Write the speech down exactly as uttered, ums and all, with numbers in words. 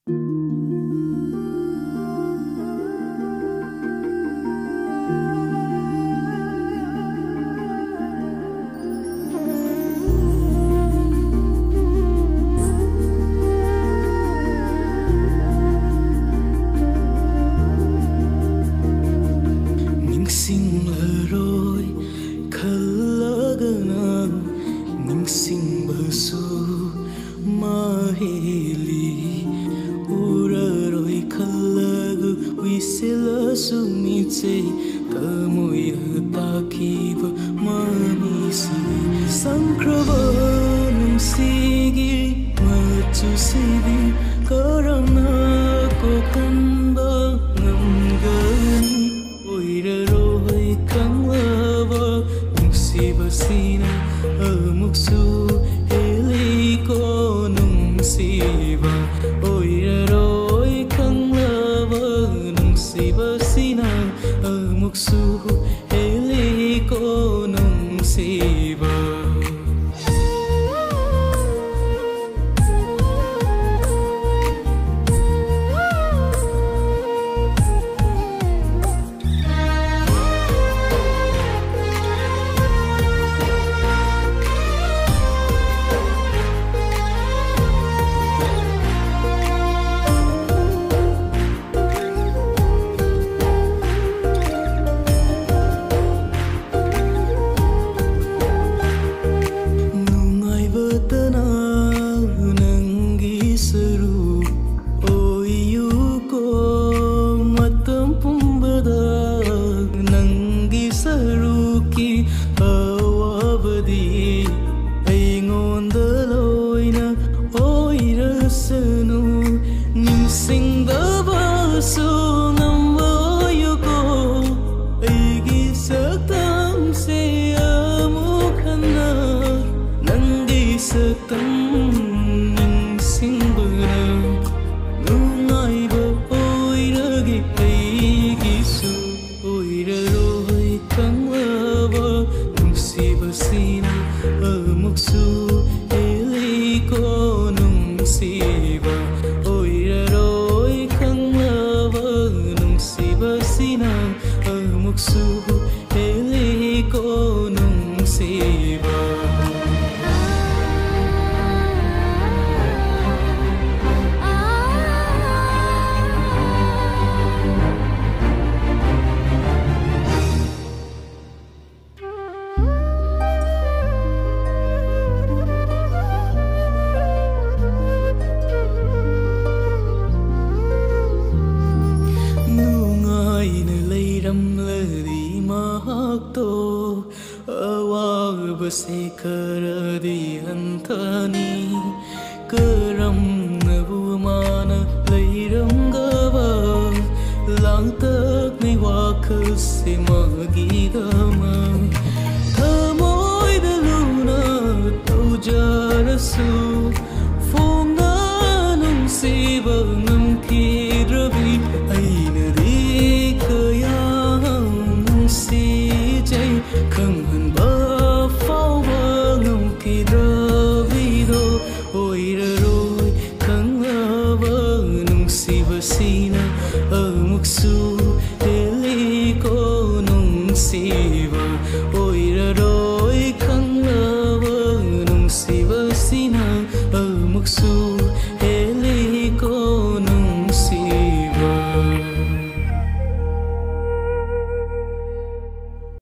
ꯅꯤꯡꯁꯤꯡꯂꯔꯣꯏ ꯈꯜꯂꯒꯅ ꯅꯤꯡꯁꯤꯡꯕꯁꯨ ꯃꯍꯦꯜꯂꯤ꯫ ꯎꯔꯔꯣꯏ ꯈꯜꯂꯒ ꯎꯏꯁꯤꯜꯂꯁꯨ ꯃꯤꯠꯁꯦ ꯊꯃꯣꯏꯗ ꯇꯥꯈꯤꯕ ꯃꯃꯤꯁꯤ꯫ ꯁꯪꯈ꯭ꯔꯕ ꯅꯨꯡꯁꯤꯒꯤ ꯃꯆꯨꯁꯤꯗꯤ ꯀꯔꯝꯅ ꯀꯣꯛꯍꯟꯕ ꯉꯝꯒꯅꯤ? ꯑꯣꯏꯔꯔꯣꯏ ꯈꯪꯂꯕ ꯅꯨꯡꯁꯤꯕꯁꯤꯅ ꯑꯃꯨꯛꯁꯨ ꯍꯦꯜꯂꯤꯀꯣ ꯅꯨꯡꯁꯤꯕ꯫ ꯑꯣꯏꯔꯔꯣꯏ ꯈꯪꯂꯕ ꯅꯨꯡꯁꯤꯕꯁꯤꯅ ꯑꯃꯨꯛꯁꯨ ꯍꯦꯜꯂꯤꯀꯣ ꯅꯨꯡꯁꯤꯕ꯫ ꯅꯨꯡꯉꯥꯏꯕꯇꯅ ꯅꯪꯒꯤ ꯁꯔꯨꯛ ꯑꯣꯏꯌꯨꯀꯣ꯫ ꯃꯇꯝ ꯄꯨꯝꯕꯗ ꯅꯪꯒꯤ ꯁꯔꯨꯛꯀꯤ ꯑꯋꯥꯕꯗꯤ ꯑꯩꯉꯣꯟꯗ ꯂꯣꯏꯅ ꯑꯣꯏꯔꯁꯅꯨ꯫ ꯅꯤꯡꯁꯤꯡꯗꯕꯁꯨ ꯉꯝꯕ ꯑꯣꯏꯌꯨꯀꯣ꯫ ꯑꯩꯒꯤ ꯁꯛꯇꯝꯁꯦ ꯑꯃꯨꯛ ꯍꯟꯅ ꯅꯪꯒꯤ ꯁꯛꯇꯝ ꯅꯤꯡꯁꯤꯡꯕꯅ ꯅꯨꯡꯉꯥꯏꯕ ꯑꯣꯏꯔꯒꯦ꯫ ꯑꯩꯒꯤꯁꯨ ꯑꯣꯏꯔꯔꯣꯏ ꯈꯪꯂꯕ ꯅꯨꯡꯁꯤꯕꯁꯤꯅ ꯑꯃꯨꯛꯁꯨ ꯍꯦꯜꯂꯤꯀꯣ ꯅꯨꯡꯁꯤꯕ꯫ ꯑꯣꯏꯔ ꯁꯦ ꯈꯔꯗꯤ ꯍꯟꯊꯅꯤ꯫ ꯀꯔꯝꯅꯕꯨ ꯃꯥꯅ ꯂꯩꯔꯝꯒꯕ ꯂꯥꯡꯇꯛꯅꯩ ꯋꯥꯈꯜꯁꯦ ꯃꯥꯒꯤꯗꯃꯛ ꯊꯃꯣꯏꯗ ꯂꯨꯅ ꯇꯧꯖꯔꯁꯨ, ꯐꯣꯡꯅ ꯅꯨꯡꯁꯤꯕ ꯉꯝꯈꯤꯗ꯭ꯔꯕꯤ꯫ ꯑꯩꯅꯗꯤ ꯀꯌꯥ ꯅꯨꯡꯁꯤꯖꯩ ꯈꯪꯍꯟꯕ ꯐꯥꯎꯕ ꯉꯝꯈꯤꯗ꯭ꯔꯕꯤꯗꯣ꯫ ꯑꯣꯏꯔꯔꯣꯏ ꯈꯪꯂꯕ ꯅꯨꯡꯁꯤꯕꯁꯤꯅ ꯑꯃꯨꯛꯁꯨ ꯍꯦꯜꯂꯤꯀꯣ ꯅꯨꯡꯁꯤꯕ꯫ ꯑꯣꯏꯔꯔꯣꯏ ꯈꯪꯂꯕ ꯅꯨꯡꯁꯤꯕꯁꯤꯅ ꯑꯃꯨꯛꯁꯨ ꯍꯦꯜꯂꯤꯀꯣ ꯅꯨꯡꯁꯤꯕ꯫